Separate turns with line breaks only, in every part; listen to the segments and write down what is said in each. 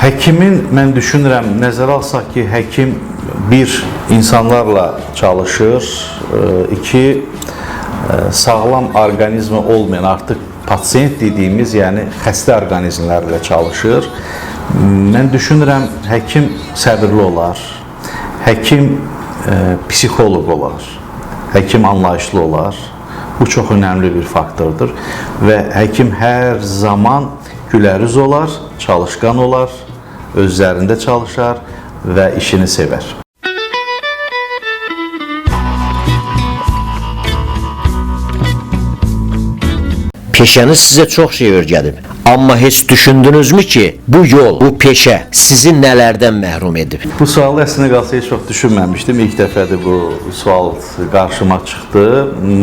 Həkimin, mən düşünürəm, nəzərə alsaq ki, həkim bir insanlarla çalışır, iki sağlam orqanizmi olmayan artıq pasiyent dediyimiz, yəni xəstə orqanizmlərlə çalışır. Mən düşünürəm, həkim səbirli olar, həkim psixoloq olar, həkim anlayışlı olar. Bu çox önəmli bir faktordur və həkim hər zaman gülərüz olar, çalışqan olar, öz üzərində çalışar və işini sevər.
Peşəniz sizə çox şey öyrədib. Amma heç düşündünüzmü ki, bu yol, bu peşə sizi nələrdən məhrum edib?
Bu sualı əslində qalsa heç vaxt düşünməmişdim. İlk dəfədir bu sual qarşıma çıxdı.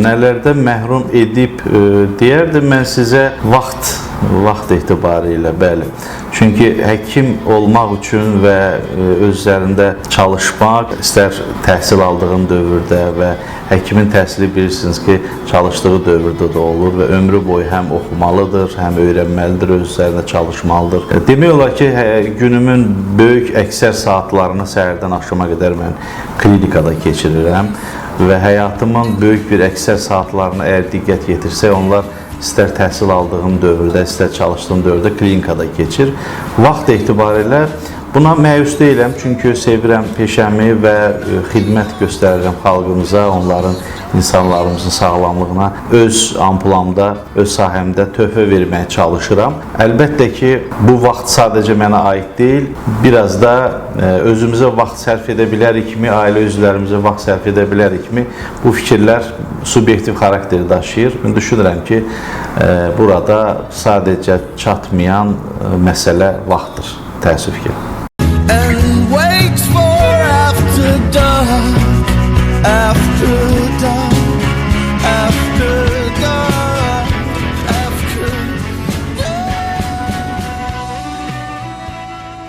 Nələrdən məhrum edib deyərdim mən sizə vaxt etibarilə, bəli. Çünki həkim olmaq üçün və öz üzərində çalışmaq, istər təhsil aldığın dövrdə və həkimin təhsili bilirsiniz ki, çalışdığı dövrdə də olur və ömrü boyu həm oxumalıdır, həm öyrənməlidir, öz üzərində çalışmalıdır. Demək olar ki, günümün böyük əksər saatlarını səhərdən axşama qədər mən klinikada keçirirəm və həyatımın böyük bir əksər saatlarını əgər diqqət yetirsək, onlar istər təhsil aldığım dövrdə, istər çalışdığım dövrdə klinikada keçir. Vaxt etibarilə buna məyus deyiləm, çünki sevirəm peşəmi və xidmət göstərirəm xalqımıza, onların, insanlarımızın sağlamlığına öz ampulamda, öz sahəmdə töhfə verməyə çalışıram. Əlbəttə ki, bu vaxt sadəcə mənə aid deyil, biraz da özümüzə vaxt sərf edə bilərikmi, ailə üzvlərimizə vaxt sərf edə bilərikmi, bu fikirlər subyektiv xarakter daşıyır. Mən düşünürəm ki, burada sadəcə çatmayan məsələ vaxtdır, təəssüf ki.
Ən